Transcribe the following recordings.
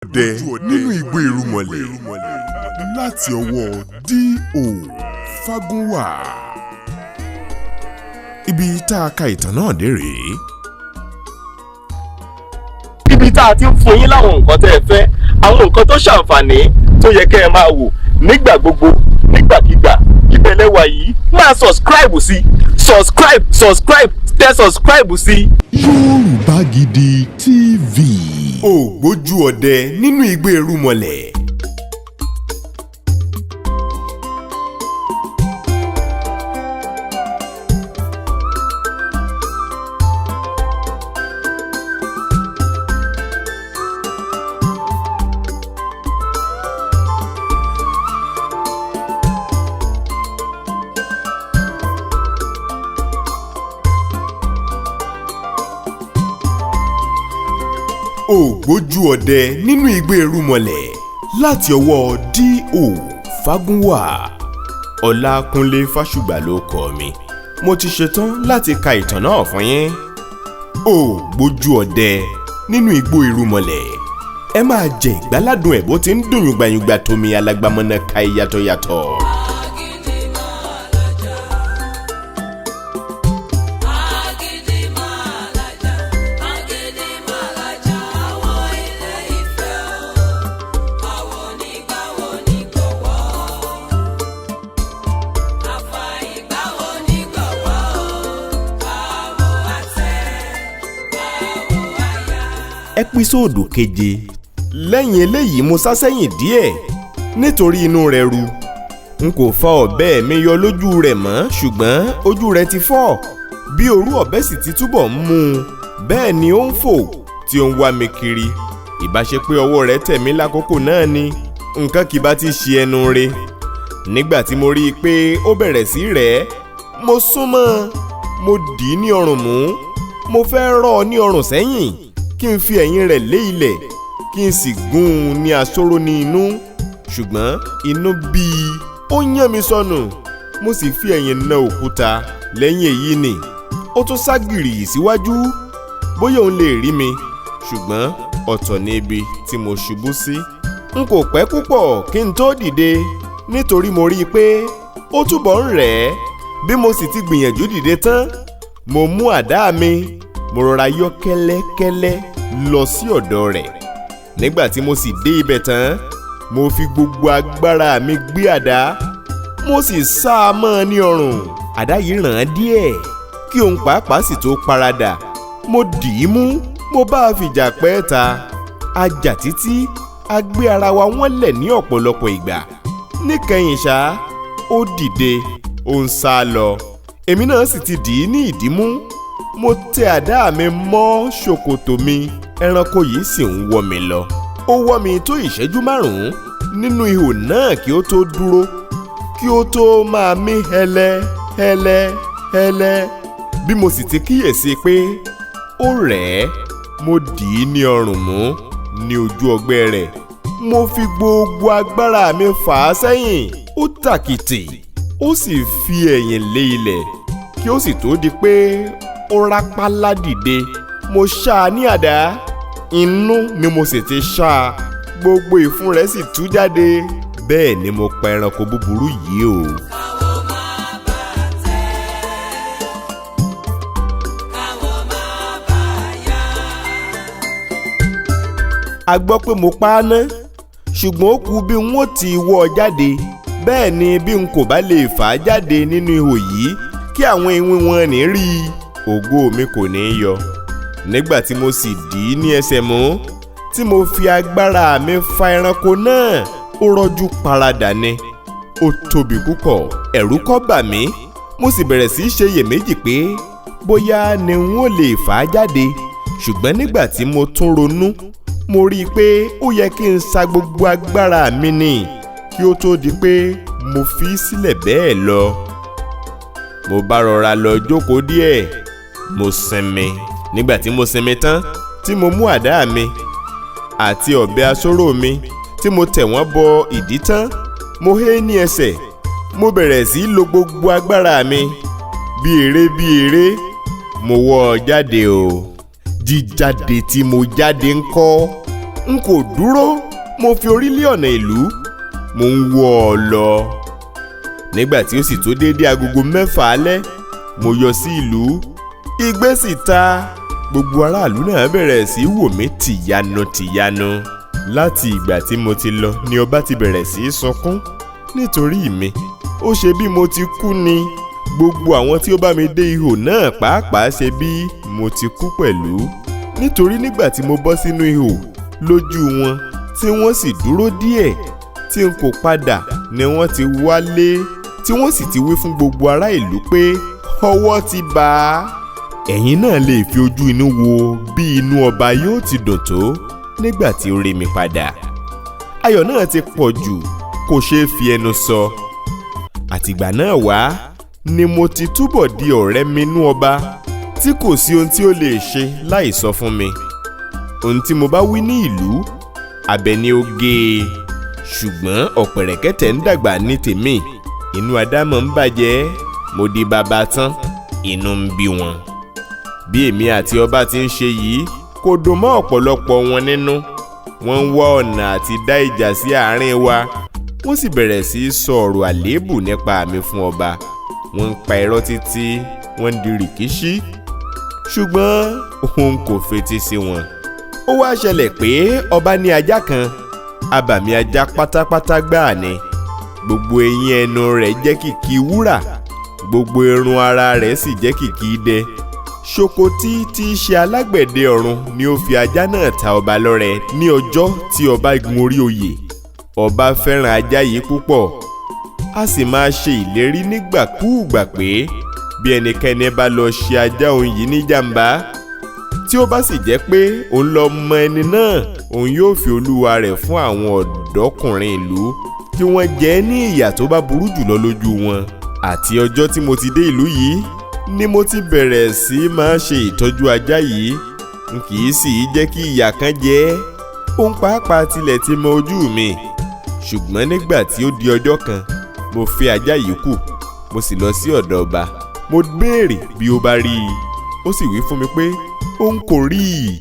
Ọdẹ nínú igbó irúnmọlẹ̀ láti ọwọ́ D.O. Fágúnwà. Ibi tá a ka ìtàn náà dé rèé. Ibi tá a ti ń fún yín láwọn nǹkan tẹ́ ẹ fẹ́, àwọn nǹkan tó ṣàǹfààní tó yẹ kẹ́ ẹ máa wò nígbà gbogbo, nígbàkigbà, ìbẹ̀lẹ̀ wà yìí. Máa subscribe sí, subscribe, subscribe, tẹ subscribe sí. Yorùbá Gidi TV. Ògbójú ọdẹ nínú igbó irúnmọlẹ̀. Ògbójú ọdẹ nínú igbó irúnmọlẹ̀ láti ọwọ́ D.O. Fágúnwà. Ọlákúnlé Fásùgbà ló kọ mi. Mo ti ṣetán láti ka ìtàn náà fún yín. Ògbójú ọdẹ nínú igbó irúnmọlẹ̀, ẹ máa jẹ ìgbáládùn ẹ̀ bó ti ń dùn yùngbàyùngbà tómi alágbàmọ́nà ka yàtọ̀yàtọ̀. Ẹ́písòdù keje. Lẹ́yìn eléyìí, mo sá sẹ́yìn díẹ̀ nítorí inú rẹ̀ ru. N kò fa ọ̀bẹ mi yọ lójú rẹ̀ mọ́, ṣùgbọ́n ojú rẹ̀ ti fọ́. Bí orú ọ̀bẹ sì ti túbọ̀ ń mú un, bẹ́ẹ̀ ni ó ń fò tí ó ń wá mi kiri. Ìbá ṣe pé ọwọ́ rẹ̀ tẹ̀ mí lákòókò náà ni, nǹkan kì bá ti ṣe ẹnu re. Nígbà tí mo rí i pé ó bẹ̀rẹ̀ sí rẹ̀, mo súnmọ́, mo dì í ní ọrùn mú. Mo fẹ́ rọ́ ọ ní ọrùn sẹ́yìn kí n fi ẹ̀yìn rẹ̀ lé ilẹ̀, kí n sì gún un ní asóró ní inú, ṣùgbọ́n inú bíi ó yán mi sọnù, mo sì fi ẹ̀yìn na òkúta. Lẹ́yìn èyí ni ó tún sá gìrì síwájú bóyá òun lè rí mi, ṣùgbọ́n ọ̀tọ̀ ní ibi tí mo ṣubú sí. N kò pẹ́ púpọ̀ kí n tó dìde, nítorí mo rí i pé ó túbọ̀ ń rẹ̀ ẹ́. Bí mo sì ti gbìyànjú dìde tán, mo mú àdá mi, mo rọra yọ kẹ́lẹ́kẹ́lẹ́ lọ sí ọ̀dọ̀ rẹ̀. Nígbà tí mo sì dé ibẹ̀ tán, mo fi gbogbo agbára mi gbé àdá, mo sì sá a mọ́ ọ ní ọrùn. Àdá yìí ràn án díẹ̀ kí òun pàápàá sì tó paradà. Mo dì í mú, mo bá a fìjà pẹ́ ta. A jà títí a gbé ara wa wọ́n lẹ̀ ní ọ̀pọ̀lọpọ̀ ìgbà. Níkẹyìn ṣá, ó dìde, ó ń sá lọ. Èmi náà sì ti dì í ní ìdímú. Mo tẹ àdá mi mọ́ ṣòkòtò mi, ẹranko yìí sì ń wọ́ mi lọ. Ó wọ́ mi tó ìṣẹ́jú 5 nínú ihò náà kí ó tó dúró, kí ó tó máa mí hẹlẹ hẹlẹ hẹlẹ. Bí mo sì ti kíyèsí pé ó rẹ̀ ẹ́, mo dì í ní ọrùn mú ní ojú ọgbẹ́ rẹ̀. Mo fi gbogbo agbára mi fà á sẹ́yìn. Ó tàkìtì, ó sì fi ẹ̀yìn lé ilẹ̀ kí ó sì tó di pé ó rápálá dìde. Mo ṣá a ní àdá, inú ni mo sì ti ṣá a, gbogbo ìfun rẹ̀ sì tú jáde. Bẹ́ẹ̀ ni mo pa ẹranko búburú yìí o. A gbọ́ pé mo pa á ná, ṣùgbọ́n ó kù bí n ó ti wọ́ ọ jáde. Bẹ́ẹ̀ ni bí n kò bá lè fà á jáde nínú ihò yìí kí àwọn iwin wọn ní rí i, ògo mi kò ní í yọ. Nígbà tí mo sì dì í ní ẹsẹ̀ mú, tí mo fi agbára mi fa ẹranko náà, ó rọ́jú paradà ni. Ó tóbi púpọ̀, ẹ̀rù kọ́ bà mí. Mo sì bẹ̀rẹ̀ sí í ṣe iyèméjì pé bóyá ni n ó lè fà á jáde. Ṣùgbọ́n nígbà tí mo tún ronú, mo rí i pé ó yẹ kí n sa gbogbo agbára mi ni kí ó tó di pé mo fi í sílẹ̀ bẹ́ẹ̀ lọ. Mo bá rọra lọ jókòó díẹ̀, mo sinmi. Nígbà tí mo sinmi tán, tí mo mú àdá mi àti ọ̀bẹ asóró mi, tí mo tẹ̀ wọ́n bọ ìdí tán, mo hé ní ẹsẹ̀, mo bẹ̀rẹ̀ sí í lo gbogbo agbára mi. Bí eré bí eré, mo wọ́ ọ jáde o. Jíjáde tí mo jáde ń kọ́, N kò dúró, mo fi orí lé ọ̀nà ìlú, mo ń wọ́ ọ lọ. Nígbà tí ó sì tó déédéé agogo 6 alẹ́, mo yọ sí ìlú, igbe sì ta. Gbogbo aráàlú náà bẹ̀rẹ̀ sí í wò mí tìyanu tìyanu. Láti ìgbà tí mo ti lọ ni ọba ti bẹ̀rẹ̀ sí í sunkún nítorí mi. Ó ṣe bí mo ti kú ni. Gbogbo àwọn tí ó bá mi dé ihò náà pàápàá ṣe bí mo ti kú pẹ̀lú, nítorí nígbà tí mo bọ́ sínú ihò lójú wọn tí wọ́n sì dúró díẹ̀ tí n kò padà ni wọ́n ti wálé, tí wọ́n sì ti wí fún gbogbo ará ìlú pé ọwọ́ ti bà á. Ẹ̀yin náà lè fi ojú inú wo bí inú ọba yóò ti dùn tó nígbà tí ó rí mi padà. Ayọ̀ náà ti pọ̀ jù, kò ṣeé fi ẹnu sọ. Àtìgbà náà wá ni mo ti túbọ̀ di ọ̀rẹ́ mi nú ọba, tí kò sí ohun tí ó lè ṣe láì sọ fún mi. Ohun tí mo bá wí ní ìlú, abẹ ni ó gé e. Ṣùgbọ́n ọ̀pẹ̀rẹ̀kẹ̀tẹ̀ ń dàgbà ní tèmi, inú adámọ̀ ń bàjẹ́. Mo di bàbá tán, inú ń bí wọn. Bí èmi àti ọba ti ń ṣe yìí kò dùn mọ́ ọ̀pọ̀lọpọ̀ wọn nínú. Wọ́n ń wá ọ̀nà àti dá ìjà sí àárín wa. Wọ́n sì bẹ̀rẹ̀ sí í sọ ọ̀rọ̀ àléébù nípa mi fún ọba. Wọ́n ń pa irọ́ títí wọ́n ń di rìkíṣí, ṣùgbọ́n òun kò fetí sí wọn. Ó wá ṣẹlẹ̀ pé ọba ní ajá kan, abàmì ajá pátápátá gbáà ni. Gbogbo eyín ẹnu rẹ̀ jẹ́ kìkì wúrà, gbogbo irun ara rẹ̀ sì jẹ́ kìkì idẹ. Ṣokotí tí í ṣe alágbẹ̀dẹ ọ̀run ni ó fi ajá náà ta ọba lọ́rẹ ní ọjọ́ tí ọba gun orí oyè. Ọba fẹ́ràn ajá yìí púpọ̀, a sì máa ṣe ìlérí nígbàkúùgbà pé bí ẹnikẹ́ni bá lọ ṣe ajá òun yìí ní jàǹbá, tí ó bá sì jẹ́ pé òun lọ mọ ẹni náà, òun yóò fi olúwa rẹ̀ fún àwọn ọ̀dọ́kùnrin ìlú kí wọ́n jẹ ní ìyà tó bá burú jùlọ lójú wọn. Àti ọjọ́ tí mo ti dé ìlú yìí ni mo ti bẹ̀rẹ̀ sí máa ṣe ìtọ́jú ajá yìí. N kì í sì í jẹ́ kí ìyà kan jẹ ẹ́. Òun pàápàá tilẹ̀ ti mọ ojú mi. Ṣùgbọ́n nígbà tí ó di ọjọ́ kan, mo fi ajá yìí kù, mo sì lọ sí ọ̀dọ̀ ọba. Mo béèrè bí ó bá rí i, ó sì wí fún mi pé òun kò rí i.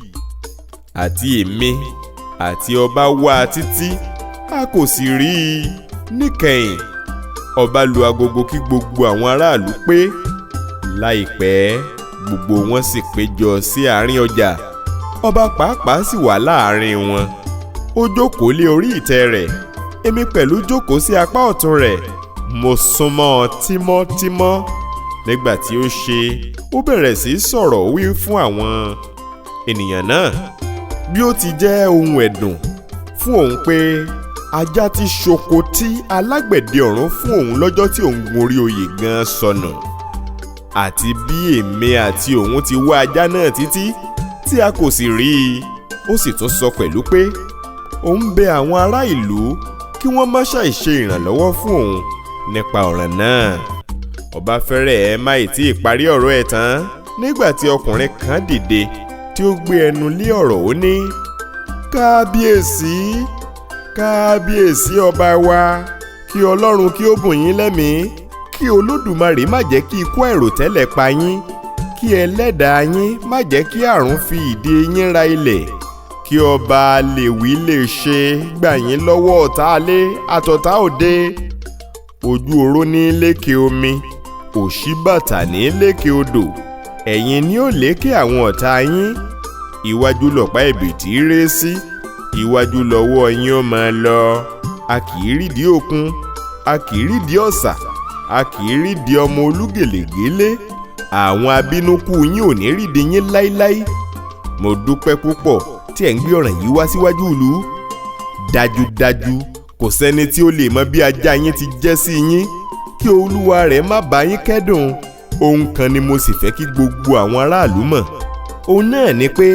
Àti èmi àti ọba wá a títí, a kò sì rí i. Níkẹyìn, ọba lu agogo kí gbogbo àwọn aráàlú pé. Láìpẹ́, gbogbo wọn sì péjọ sí àárín ọjà. Ọba pàápàá sì wà láàárín wọn. Ó jókòó lé orí ìtẹ́ rẹ̀, èmi pẹ̀lú jókòó sí apá ọ̀tún rẹ̀. Mo súnmọ́ ọ tímọ́tímọ́. Nígbà tí ó ṣe, ó bẹ̀rẹ̀ sí í sọ̀rọ̀ wí fún àwọn ènìyàn náà bí ó ti jẹ́ ohun ẹ̀dùn fún òun pé ajá tí Ṣokotí alágbẹ̀dẹ ọ̀run fún òun lọ́jọ́ tí òun gun orí oyè gan sọnù, àti bí èmi àti òun ti wá ajá náà títí tí a kò sì rí i. Ó sì tún sọ pẹ̀lú pé òun bẹ àwọn ará ìlú kí wọ́n má ṣàì ṣe ìrànlọ́wọ́ fún òun nípa ọ̀ràn náà. Ọba fẹ́rẹ̀ ẹ́ má ì tí ì parí ọ̀rọ̀ ẹ̀ tán nígbà tí ọkùnrin kan dìde tí ó gbé ẹnu lé ọ̀rọ̀. Ó ní, kábíyèsí, kábíyèsí ọba wa, kí ọlọ́run kí ó bùn yín lẹ́mìí, kí olódùmarè má jẹ́ kí ikú àìròtẹ́lẹ̀ pa yín, kí ẹlẹ́dàá yín má jẹ́ kí àrùn fi ìdí yín ra ilẹ̀, kí ọba lèwí lè ṣe gbà yín lọ́wọ́ ọ̀tá alé àtọ̀tá òde. Ojú oró ní lékè omi, òṣíbàtà ní lékè odò, ẹ̀yin ni ó lékè àwọn ọ̀tá yín. Iwájú lọ̀pá ẹ̀bìtì ré sí, iwájú lọ́wọ́ yín ó máa lọ. A kì í rídìí òkun, a kì í rídìí ọ̀sà, a kì í rídìí ọmọ olúgèlègélé. Àwọn abínúkú yín ò ní rídìí yín láíláí. Mo dúpẹ́ púpọ̀ tí ẹ̀ ń gbé ọ̀ràn yìí wá síwájú ìlú. Dájúdájú, kò sẹ́ni tí ó lè mọ bí ajá yín ti jẹ́ sí yín kí olúwa rẹ̀ má bá yín kẹ́dùn. Ohun kan ni mo sì fẹ́ kí gbogbo àwọn aráàlú mọ̀, òun náà ni pé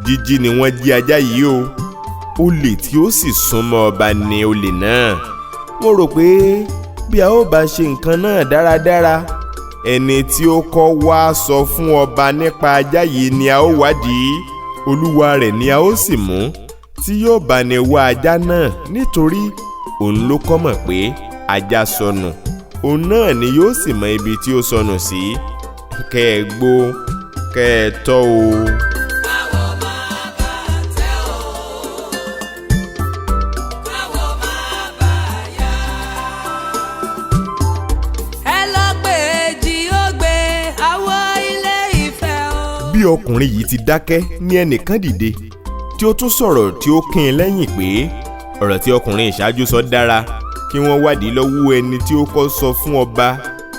jíjí ni wọ́n jí ajá yìí o. Olè tí ó sì súnmọ́ ọba ni olè náà. Mo rò pé bí a ó bá ṣe nǹkan náà dáradára, ẹni tí ó kọ́ wá sọ fún ọba nípa ajá yìí ni a ó wádìí, olúwa rẹ̀ ni a ó sì mú tí yóò bá ní wá ajá náà, nítorí òun ló kọ́ mọ̀ pé ajá sọnù, òun náà ni yóò sì mọ ibi tí ó sọnù sí. Kẹ́ ẹ gbó, kẹ́ ẹ tọ́ o. Káwọ́ máa bá tẹ́ o. Ọkùnrin yìí ti dákẹ́ ní ẹnìkan dìde tí ó tún sọ̀rọ̀ tí ó kín in lẹ́yìn pé ọ̀rọ̀ tí ọkùnrin ìṣáájú sọ dára, kí wọ́n wádìí lọ́wọ́ ẹni tí ó kọ́ sọ fún ọba.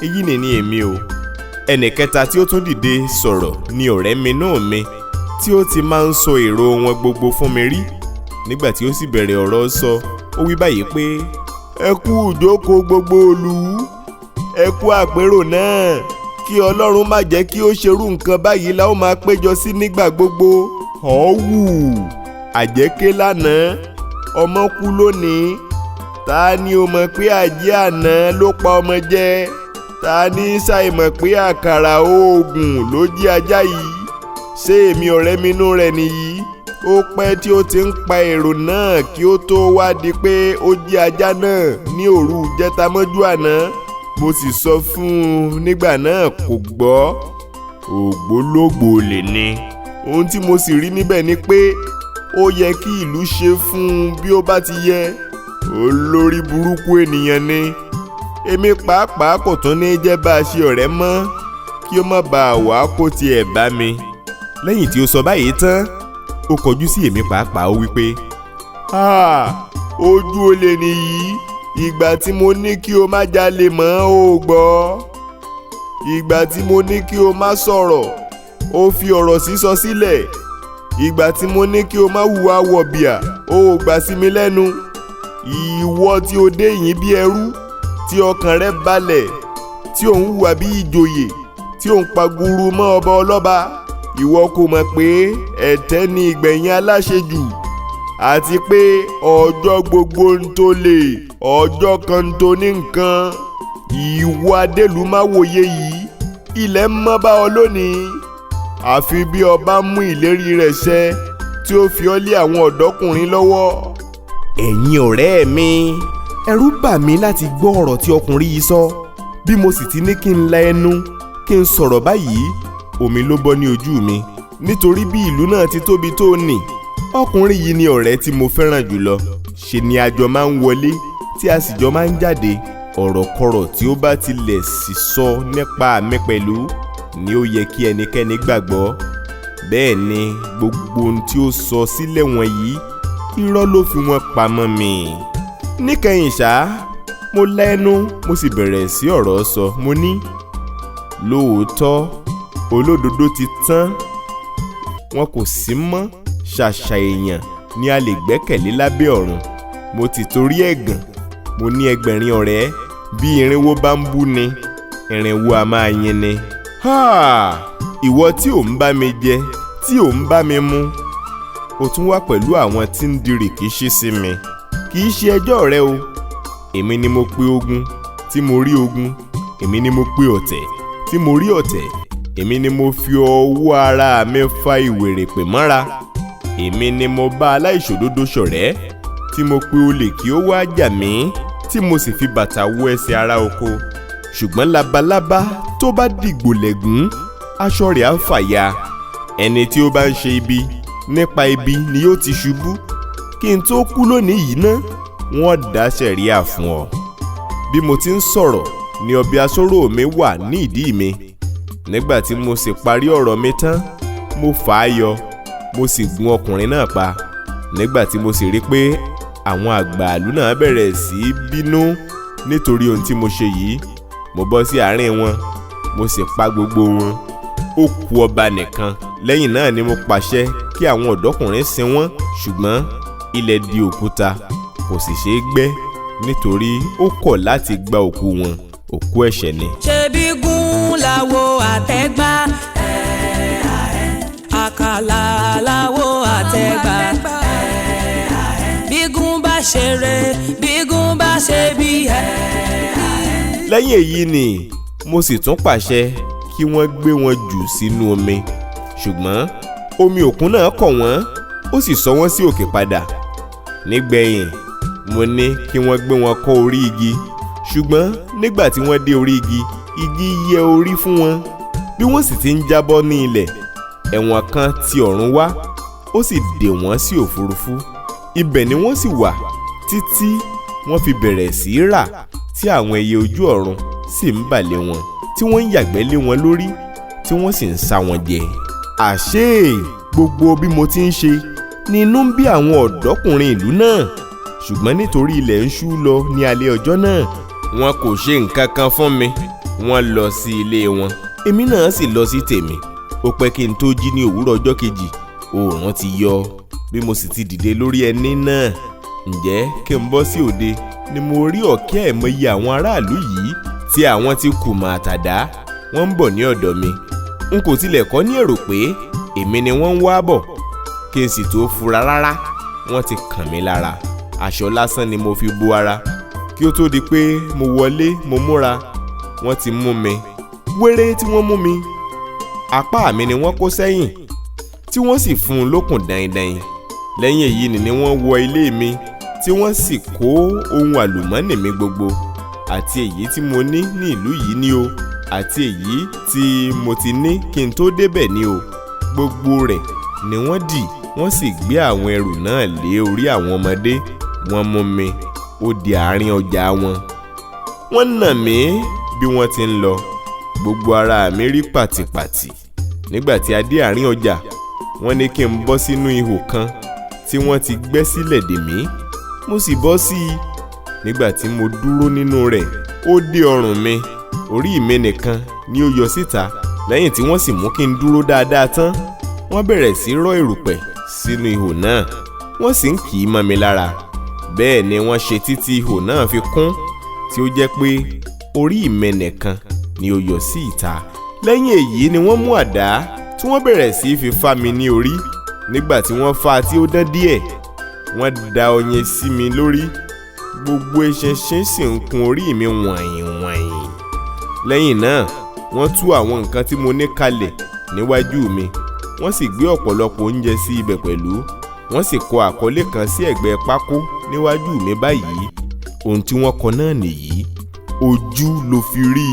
Èyí ni ní èmi o. Ẹnì kẹta tí ó tún dìde sọ̀rọ̀ ni ọ̀rẹ́ mi náà mi tí ó ti máa ń sọ èrò wọn gbogbo fún mi rí. Nígbà tí ó sì bẹ̀rẹ̀ ọ̀rọ̀ sọ, ó wí báyìí pé ẹ kú ìjókòó gbogbo ìlú, ẹ kú àpérò náà, kí Ọlọ́run má jẹ́ kí ó ṣerú nǹkan báyìí la ó máa péjọ sí nígbà gbogbo. Ọ̀wù àjẹké lánàá, ọmọ kú lónìí. Ta ni ó mọ̀ pé àjẹ́ àná ló pa ọmọ jẹ? Ta ní ṣàìmọ̀ pé àkàrà oògùn ló jí ajá yìí? Ṣé èmi ọ̀rẹ́ mi inú rẹ̀ nìyí? Ó pẹ́ tí ó ti ń pa èrò náà kí ó tó wá di pé ó jí ajá náà ní òru jẹta mọ́jú àná. Mo sì sọ fún un nígbà náà, kò gbọ́. Ògbólógbòó olè ni. Ohun tí mo sì rí níbẹ̀ ni pé ó yẹ kí ìlú ṣe fún un bí ó bá ti yẹ. Olórí burúkú ènìyàn ni. Èmi pàápàá kò tún ní jẹ́ bá a ṣe ọ̀rẹ́ mọ́, kí ó má bàa wá kó tiẹ̀ bá mi. Lẹ́yìn tí ó sọ báyìí tán, ó kọjú sí èmi pàápàá, ó wí pé ojú olè nìyí. Ìgbà tí mo ní kí o má jalè mọ́, o gbọ́. Ìgbà tí mo ní kí o má sọ̀rọ̀, o fi ọ̀rọ̀ sísọ sílẹ̀. Ìgbà tí mo ní kí o má hùwà wọ̀bìà, o ò gbà sí mi lẹ́nu. Ìwọ tí o dé yìí bí ẹrú, tí ọkàn rẹ balẹ̀, tí ò ń hùwà bí ìjòyè, tí ò ń paguru mọ́ ọba ọlọ́ba, ìwọ kò mọ̀ pé ẹ̀tẹ́ ni ìgbẹ̀yìn aláṣejù, àti pé ọjọ́ gbogbo ń tó lè, ọjọ́ kan ń tó ní nǹkan. Ìwọ adélùmáwòye yìí, ilẹ̀ ń mọ́ bá ọ lónìí. Àfi bí ọba mú ìlérí rẹ̀ ṣẹ tí ó fi ọ́ lé àwọn ọ̀dọ́kùnrin lọ́wọ́. Ẹ̀yin ọ̀rẹ́ mi, ẹ̀rù bà mí láti gbọ́ ọ̀rọ̀ tí ọkùnrin yìí sọ. Bí mo sì ti ní kí n la ẹnu kí n sọ̀rọ̀ báyìí, omi ló bọ́ ní ojú mi, nítorí bí ìlú náà ti tóbi tó nì, ọkùnrin yìí ni ọ̀rẹ́ tí mo fẹ́ràn jùlọ. Ṣe ni a jọ máa ń wọlé tí a sì jọ máa ń jáde. Ọ̀rọ̀kọ̀rọ̀ tí ó bá tilẹ̀ sì sọ nípa mi pẹ̀lú ni ó yẹ kí ẹnikẹ́ni gbàgbọ́. Bẹ́ẹ̀ ni gbogbo ohun tí ó sọ sílẹ̀ wọ̀nyí, irọ́ ló fi wọ́n pamọ́ mi. Níkẹyìn ṣá, mo la ẹnu, mo sì bẹ̀rẹ̀ sí ọ̀rọ̀ sọ. Mo ní lóòótọ́ olódodo ti tán, wọn kò sí mọ́. Ṣàṣà èèyàn ni a lè gbẹ́kẹ̀lé lábẹ́ ọ̀run. Mo ti torí ẹ̀gàn, mo ní ẹgbẹ̀rin ọ̀rẹ́. Bí irinwó bá ń bú ni, irinwó a máa yin ni. Ìwọ tí ò ń bá mi jẹ, tí ò ń bá mi mu, o tún wá pẹ̀lú àwọn tí ń di rìkíṣí sí mi. Kì í ṣe ẹjọ́ rẹ o. Èmi ni mo pe ogun tí mo rí ogun, èmi ni mo pe ọ̀tẹ̀ tí mo rí ọ̀tẹ̀, èmi ni mo fi ọwọ́ ara mi fa ìwèrèpè mọ́ra, èmi ni mo bá aláìṣòdodo ṣọ̀rẹ́, tí mo pe olè kí ó wá jà mí, tí mo sì fi bàtà wọ ẹsẹ̀ ara oko. Ṣùgbọ́n labalábá tó bá dìgbò lẹ̀gún, aṣọ rẹ̀ á fàya. Ẹni tí ó bá ń ṣe ibi, nípa ibi ni yóò ti ṣubú. Kí n tó kú lónìí yìí ná, wọ́n dá sẹ̀ríà fún ọ. Bí mo ti ń sọ̀rọ̀ ni ọbẹ̀ asóró mi wà ní ìdí mi. Nígbà tí mo sì parí ọ̀rọ̀ mi tán, mo fà á yọ, mo sì gún ọkùnrin náà pa. Nígbà tí mo sì rí pé àwọn àgbàlú náà bẹ̀rẹ̀ sí í bínú nítorí ohun tí mo ṣe yìí, mo bọ́ sí àárín wọn, mo sì pa gbogbo wọn. Ó kù ọba nìkan. Lẹ́yìn náà ni mo pàṣẹ kí àwọn ọ̀dọ́kùnrin sin wọ́n, ṣùgbọ́n ilẹ̀ di òkúta, kò sì ṣeé gbẹ́, nítorí ó kọ̀ láti gba òkú wọn. Òkú ẹ̀ṣẹ̀ ni. Ṣebí gún láwo àtẹ́gbá, àkàlà láwo àtẹ́gbá. Bígún bá ṣeré, bígún bá ṣe bí ẹ. Lẹ́yìn èyí ni mo sì tún pàṣẹ kí wọ́n gbé wọn jù sínú omi, ṣùgbọ́n omi òkun náà kọ̀ wọ́n, ó sì sọ wọ́n sí òkè padà. Nígbẹ̀yìn mo ní kí wọ́n gbé wọn kọ́ orí igi, ṣùgbọ́n nígbà tí wọ́n dé orí igi, igi yẹ orí fún wọn. Bí wọ́n sì ti ń jábọ́ ní ilẹ̀, ẹ̀wọ̀n kan ti ọ̀run wá, ó sì dè wọ́n sí òfurufú. Ibẹ̀ ni wọ́n sì wà títí wọ́n fi bẹ̀rẹ̀ sí í rà, tí àwọn ẹyẹ ojú ọ̀run sì ń bà lé wọn, tí wọ́n ń yàgbẹ́ lé wọn lórí, tí wọ́n sì ń sá wọn jẹ. Àṣé gbogbo bí mo ti ń ṣe ni inú ń bí àwọn ọ̀dọ́kùnrin ìlú náà, ṣùgbọ́n nítorí ilẹ̀ ń ṣú lọ ní alẹ́ ọjọ́ náà, wọn kò ṣe nǹkan kan fún mi. Wọ́n lọ sí ilé wọn, èmi náà sì lọ sí tèmi. Ó pẹ́ kí n tó jí ní òwúrọ̀ ọjọ́ kejì. Oòrùn ti yọ. Bí mo sì ti dìde lórí ẹní náà, ǹjẹ́ kí n bọ́ sí òde, ni mo rí ọ̀kẹ́ àìmọye àwọn aráàlú yìí tí àwọn ti kùmọ̀ àtàdá, wọ́n ń bọ̀ ní ọ̀dọ̀ mi. N kò tilẹ̀ kọ́ ní èrò pé èmi ni wọ́n ń wá bọ̀. Kí n sì tó fura rárá, wọ́n ti kàn mí lára. Aṣọ lásán ni mo fi bo ara. Kí ó tó di pé mo wọlé, mo múra, wọ́n ti mú mi. Wéré tí wọ́n mú mi, apá mi ni wọ́n kó sẹ́yìn, tí wọ́n sì fún un lókùn daindain. Lẹ́yìn èyí ni wọ́n wọ ilé mi, tí wọ́n sì kó ohun àlùmọ́nì mi gbogbo, àti èyí tí mo ní ní ìlú yìí ni o, àti èyí tí mo ti ní kí n tó débẹ̀ ni o. Gbogbo rẹ̀ ni wọ́n dì, wọ́n sì gbé àwọn ẹrù náà lé orí àwọn ọmọdé. Wọ́n mú mi ó di àárín ọjà wọn. Wọ́n nà mí bí wọ́n ti ń lọ. Gbogbo ara mi rí pàtìpàtì. Nígbà tí a dé àárín ọjà, wọ́n ní kí n bọ́ sínú ihò kan tí wọ́n ti gbẹ́ sílẹ̀ dè mí. Mo sì bọ́ sí i. Nígbà tí mo dúró nínú rẹ̀, ó dé ọrùn mi. Orí mi nìkan ni ó yọ síta. Lẹ́yìn tí wọ́n sì mú kí n dúró dáadáa tán, wọ́n bẹ̀rẹ̀ sí rọ́ erùpẹ̀ sínú ihò náà, wọ́n sì ń kì í mọ́ mi lára. Bẹ́ẹ̀ ni wọ́n ṣe títí ihò náà fi kún, tí ó jẹ́ pé orí mi nìkan ni ó yọ sí ìta. Lẹ́yìn èyí ni wọ́n mú àdá tí wọ́n bẹ̀rẹ̀ sí fi fá mi ní orí. Nígbà tí wọ́n fá tí ó dán díẹ̀, wọ́n da oyin sí mi lórí. Gbogbo eṣinṣin sì ń kun orí mi wọ̀nyìn wọ̀nyìn. Lẹ́yìn náà, wọ́n tú àwọn nǹkan tí mo ní kalẹ̀ níwájú mi. Wọ́n sì gbé ọ̀pọ̀lọpọ̀ oúnjẹ sí ibẹ̀ pẹ̀lú. Wọ́n sì kọ àkọlé kan sí ẹ̀gbẹ́ pákó níwájú mi báyìí. Ohun tí wọ́n kọ náà nìyí: ojú ló fi rí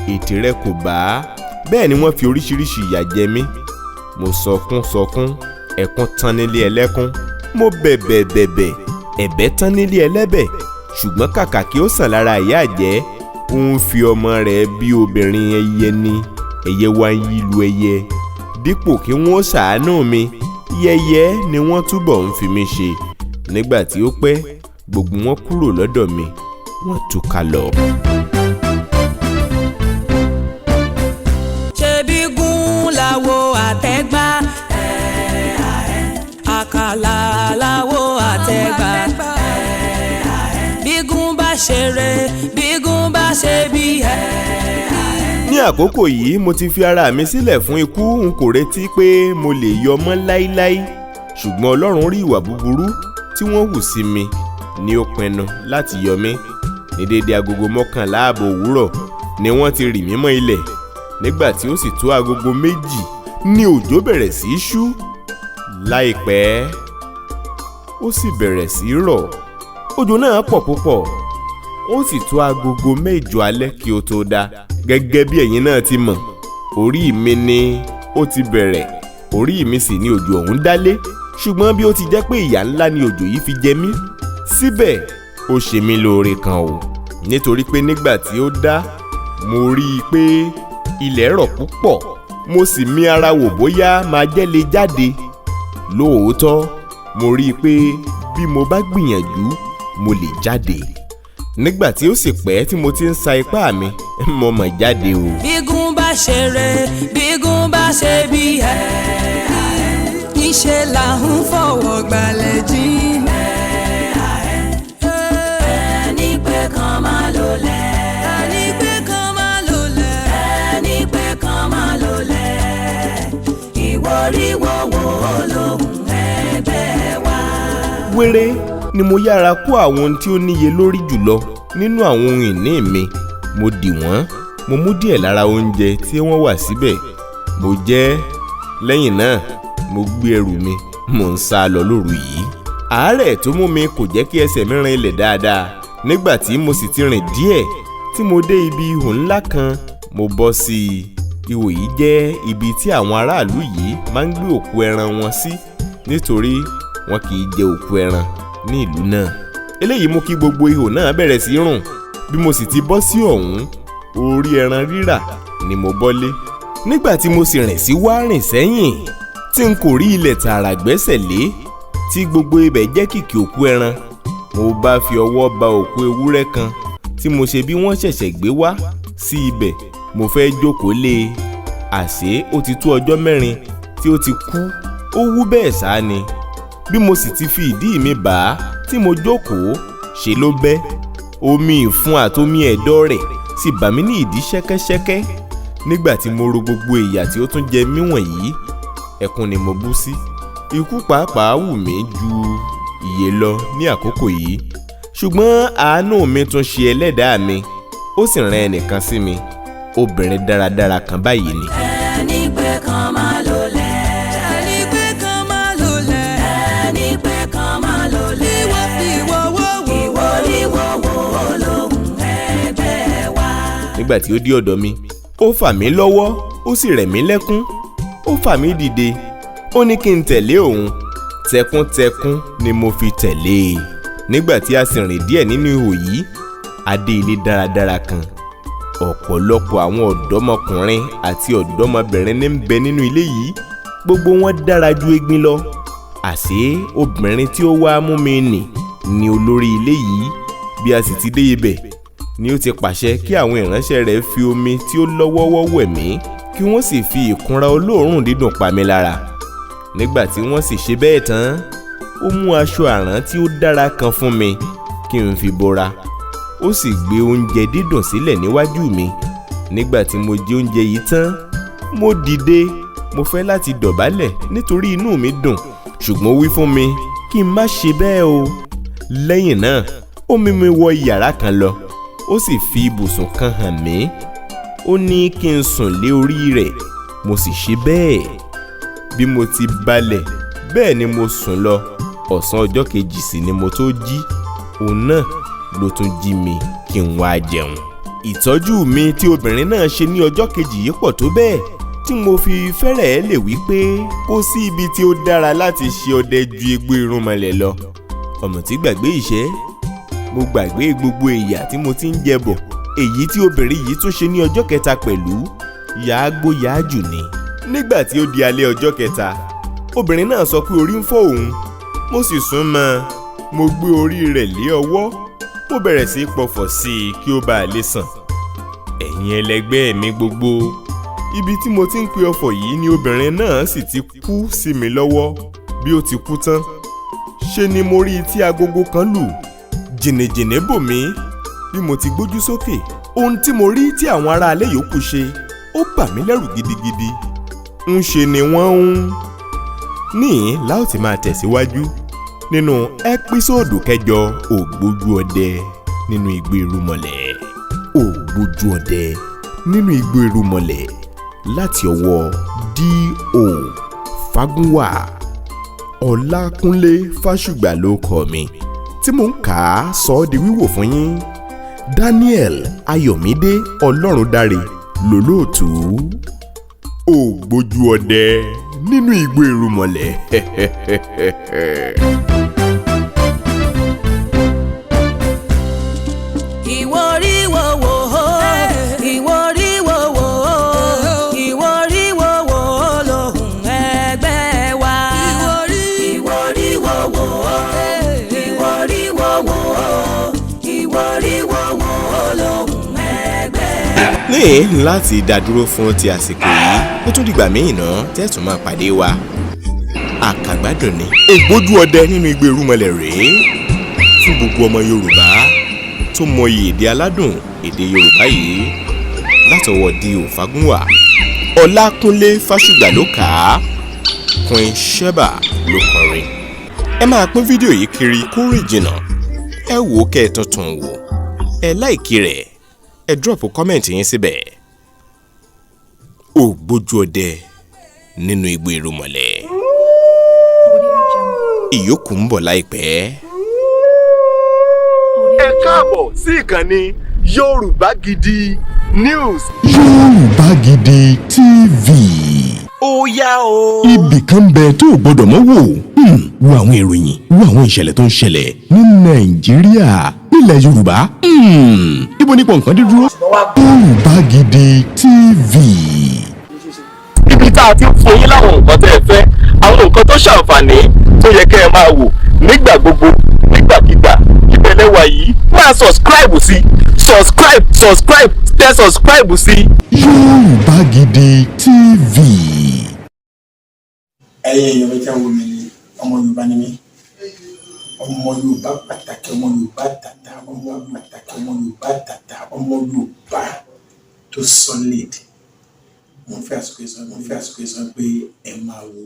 i, ètè rẹ kò bá. Bẹ́ẹ̀ ni wọ́n fi oríṣiríṣi ìyà jẹ mí. Mo sọkún sọkún, ẹkún tán nílé ẹlẹ́kún. Mo bẹ̀bẹ̀ bẹ̀bẹ̀, ẹ̀bẹ̀ tán nílé ẹlẹ́bẹ̀. Ṣùgbọ́n kàkà kí ó sàn lára ìyá àjẹ́, ó ń fi ọmọ rẹ̀ bí obìnrin ẹyẹ ni. Ẹyẹ wá ń yí lu ẹyẹ. Dípò kí wọ́n ṣàánú mi, yẹ̀yẹ́ ni wọ́n túbọ̀ ń fi mí ṣe. Nígbà tí ó pẹ́, gbogbo wọn kúrò lọ́dọ̀ mi, wọ́n túká lọ. Ṣebí gún láwo àtẹ́gbá, àkàlà láwo àtẹ́gbá. Bígún bá ṣeré, bígún bá ṣe bí. Ní àkókò yìí, mo ti fi ara mi sílẹ̀ fún ikú. N kò retí pé mo lè yọ mọ́ láíláí, ṣùgbọ́n Ọlọ́run rí ìwà búburú tí wọ́n hù sí mi, ní ó pinnu láti yọ mí. Ní déédéé 10:30 òwúrọ̀ ni wọ́n ti rì mí mọ́ ilẹ̀. Nígbà tí ó sì tó 2:00 ni òjò bẹ̀rẹ̀ sí í ṣú. Láìpẹ́, ó sì bẹ̀rẹ̀ sí í rọ̀. Òjò náà pọ̀ púpọ̀. Ó sì tó 8:00 alẹ́ kí ó tó dá. Gẹ́gẹ́ bí ẹ̀yin náà ti mọ̀, orí mi ni ó ti bẹ̀rẹ̀, orí mi sì ni òjò ọ̀hún dálé. Ṣùgbọ́n bí ó ti jẹ́ pé ìyà ńlá ni òjò yìí fi jẹ mí, síbẹ̀ ó ṣe mí lóore kan o, nítorí pé nígbà tí ó dá, mo rí i pé ilẹ̀ rọ̀ púpọ̀. Mo sì mì ara wò bóyá máa jẹ́ lè jáde. Lóòótọ́, mo rí i pé bí mo bá gbìyànjú, mo lè jáde. Nígbà tí ó sì pẹ́ tí mo ti ń sa ipá mi, mo mọ̀ jáde o. Bígún bá ṣeré, bígún bá ṣe bí. Níṣẹ́ là ń fọwọ́ gbalẹ̀ jí. Ẹni pé kan máa lò lẹ̀. Ẹni pé kan máa lò lẹ̀. Ẹni pé kan máa lò lẹ̀. Ìwọ́ríwọ́wọ́ lòun ẹgbẹ́ wa. Wéré ni mo yára kó àwọn ohun tí ó níye lórí jùlọ nínú àwọn ohun ìní mi. Mo dì wọ́n, mo mú díẹ̀ lára oúnjẹ tí wọ́n wà síbẹ̀, mo jẹ. Lẹ́yìn náà, mo gbé ẹrù mi, mò ń sá lọ lóru yìí. Àárẹ̀ tó mú mi kò jẹ́ kí ẹsẹ̀ mi rin ilẹ̀ dáadáa. Nígbà tí mo sì ti rìn díẹ̀, tí mo dé ibi ihò ńlá kan, mo bọ́ sí i. Ihò yìí jẹ́ ibi tí àwọn aráàlú yìí máa ń gbé òkú ẹran wọn sí, nítorí wọn kì í jẹ òkú ẹran ní ìlú náà. Eléyìí mú kí gbogbo ihò náà bẹ̀rẹ̀ sí rùn. Bí mo sì ti bọ́ sí ọ̀hún, orí ẹran rírà ni mo bọ́lé. Nígbà tí mo sì rìn sí wá rìn sẹ́yìn tí n kò rí ilẹ̀ tààrà gbẹ́sẹ̀ lé, tí gbogbo ibẹ̀ jẹ́ kìkì òkú ẹran, mo bá fi ọwọ́ ba òkú ewúrẹ́ kan tí mo ṣe bí wọ́n ṣẹ̀ṣẹ̀ gbé wá sí ibẹ̀. Mo fẹ́ jókòó lé e, àṣé ó ti tó ọjọ́ 4 tí ó ti kú. Ó wú bẹ́ẹ̀ sá ni. Bí mo sì ti fi ìdí mi bà á tí mo jókòó, ṣe ló bẹ́. Omi ìfun àtomi ẹ̀dọ̀ rẹ̀ sì bà mí ní ìdí ṣẹ́kẹ́ṣẹ́kẹ́. Nígbà tí mo ro gbogbo ìyà tí ó tún jẹ mí wọ̀nyí, ẹkún ni mo bú sí. Ikú pàápàá wù mí ju ìyè lọ ní àkókò yìí, ṣùgbọ́n àánú mi tún ṣe ẹlẹ́dàá mi, ó sì rán ẹnìkan sí mi, obìnrin dáradára kan báyìí ni. Ẹni pé kan máa lò lẹ̀. Ẹni pé kan máa lò lẹ̀. Ẹni pé kan máa lò lẹ̀. Ìwọ ìwọ wo wo. Ìwọ ìwọ wo lóhùn ẹgbẹ́ wa. Nígbà tí ó dé ọ̀dọ̀ mi, ó fà mí lọ́wọ́, ó sì rẹ̀ mí lẹ́kún. Ó fà mí dìde, ó ní kí n tẹ̀lé òun. Tẹkúntẹkún ni mo fi tẹ̀lé e. Nígbà tí a sì rìn díẹ̀ nínú ihò yìí, a dé ilé dáradára kan. Ọ̀pọ̀lọpọ̀ àwọn ọ̀dọ́mọkùnrin àti ọ̀dọ́mọbìnrin ní ń bẹ nínú ilé yìí. Gbogbo wọn dára ju egbin lọ. Àṣé obìnrin tí ó wá mú mi nì ni olórí ilé yìí. Bí a sì ti dé ibẹ̀ ni ó ti pàṣẹ kí àwọn ìránṣẹ́ rẹ̀ fi omi tí ó lọ́wọ́wọ́ wẹ̀ mí, kí wọ́n sì fi ìkunra olóòórùn dídùn pa mí lára. Nígbà tí wọ́n sì ṣe bẹ́ẹ̀ tán, ó mú aṣọ àrán tí ó dára kan fún mi kí n fi bora. Ó sì gbé oúnjẹ dídùn sílẹ̀ níwájú mi. Nígbà tí mo jẹ oúnjẹ yìí tán, mo dìde, mo fẹ́ láti dọ̀bálẹ̀ nítorí inú mi dùn, ṣùgbọ́n ó wí fún mi kí n má ṣe bẹ́ẹ̀ o. Lẹ́yìn náà, ó mú mi wọ yàrá kan lọ, ó sì fi ibùsùn kan hàn mí. Ó ní kí n sùn lé orí rẹ̀, mo sì ṣe bẹ́ẹ̀. Bí mo ti balẹ̀ bẹ́ẹ̀ ni mo sùn lọ. Ọ̀sán ọjọ́ kejì sì ni mo tó jí. Òun náà ló tún jí mi kí n wá jẹun. Ìtọ́jú mi tí obìnrin náà ṣe ní ọjọ́ kejì yìí pọ̀ tó bẹ́ẹ̀ tí mo fi fẹ́rẹ̀ẹ́ lè wí pé kò sí ibi tí ó dára láti ṣe ọdẹ ju igbó irúnmọlẹ̀ lọ. Ọ̀mùtí gbàgbé ìṣẹ́, mo gbàgbé gbogbo ìyà tí mo ti ń jẹ bọ̀. Èyí tí obìnrin yìí tún ṣe ní ọjọ́ kẹta pẹ̀lú yàágbó yàájù ni. Nígbà tí ó di alẹ́ ọjọ́ kẹta, obìnrin náà sọ pé orí ń fọ́ òun. Mo sì sún mọ́ ọn, mo gbé orí rẹ̀ lé ọwọ́, mo bẹ̀rẹ̀ sí í pọfọ̀ sí i kí ó bàa lè sàn. Ẹ̀yin ẹlẹgbẹ́ mi gbogbo, ibi tí mo ti ń pe ọfọ̀ yìí ni obìnrin náà sì ti kú sí mi lọ́wọ́. Bí ó ti kú tán, ṣe ni mo rí i tí agogo kan lù. Jìnnìjìnnì bò mí. Bí mo ti gbójú sókè, ohun tí mo rí tí àwọn aráalé yòókù ṣe, ó bà mí lẹ́rù gidigidi. Ń ṣe ni wọ́n ń níhìn la ó ti máa tẹ̀síwájú nínú ẹ́písòdù kẹjọ Ògbójú Ọdẹ nínú Igbó Irúnmọlẹ̀. Ògbójú Ọdẹ nínú Igbó Irúnmọlẹ̀ láti ọwọ́ D.O. Fágúnwà. Ọlákúnlé Fásùgbà ló kọ mi tí mò ń kà á sọ ọ́ di wíwò fún yín. Daniel Ayọ̀mídé Ọlọ́rundáre lólóòtú. Ògbójú Ọdẹ nínú Igbó Irúnmọlẹ̀. Ìwọ rí wo wo ìwọ rí wo wo ìwọ rí wo wo lóhùn ẹgbẹ́ wa. Ìwọ rí wo wo ìwọ rí wo wo ìwọ rí wo wo lóhùn ẹgbẹ́ wa. Ní láti dádúró fún ti àsìkò yìí, ó tún dìgbà míì náà tẹ́tùn máa pàdé wa. Àkàgbádùn ni Ògbójú Ọdẹ nínú Igbó Irúnmọlẹ̀ rèé fún gbogbo ọmọ Yorùbá tó mọyì èdè aládùn èdè Yorùbá yìí látọwọ́ D.O. Fágúnwà. Ọlákúnlé Fásùgbà ló kà á, Queen Sheba ló kọrin. Ẹ máa pín fídíò yìí kiri kó rìn jìnnà. Ẹ wò ó kẹ́ ẹ tuntun wò, ẹ láìkí rẹ̀, ẹ dúrọ̀pù kọ́mẹ̀ntì yín síbẹ̀. Ògbójú Ọdẹ nínú Igbó Irúnmọlẹ̀. Ìyókù ń bọ̀ láìpẹ́. Ẹ káàbọ̀ sí ìkànnì Yorùbá Gidi News. Yorùbá Gidi TV. Ó yá o. Ibì kan bẹ tó o gbọdọ̀ mọ́ wò. Wo àwọn ìròyìn, wo àwọn ìṣẹ̀lẹ̀ tó ń ṣẹlẹ̀ ní Nàìjíríà, nílẹ̀ Yorùbá. Ibo nípò nǹkan dídúró. Yorùbá Gidi TV. Níbi tá a ti ń fún yín láwọn nǹkan tẹ́ ẹ fẹ́, àwọn nǹkan tó ṣàǹfààní tó yẹ kẹ́ ẹ máa wò nígbà gbogbo, nígbàkigbà, ibẹ̀ lẹ́wà yìí. Máa subscribe sí, subscribe, subscribe, tẹ subscribe sí. Yorùbá Gidi TV. Ẹ̀yin èèyàn mi tí ń wò mí ní, ọmọ Yorùbá ni mí, ọmọ Yorùbá pàtàkì, ọmọ Yorùbá tàtà, ọmọ pàtàkì, ọmọ Yorùbá tàtà, ọmọ Yorùbá tó solid. Mo fẹ́ àsìkò yìí sọ pé ẹ máa wo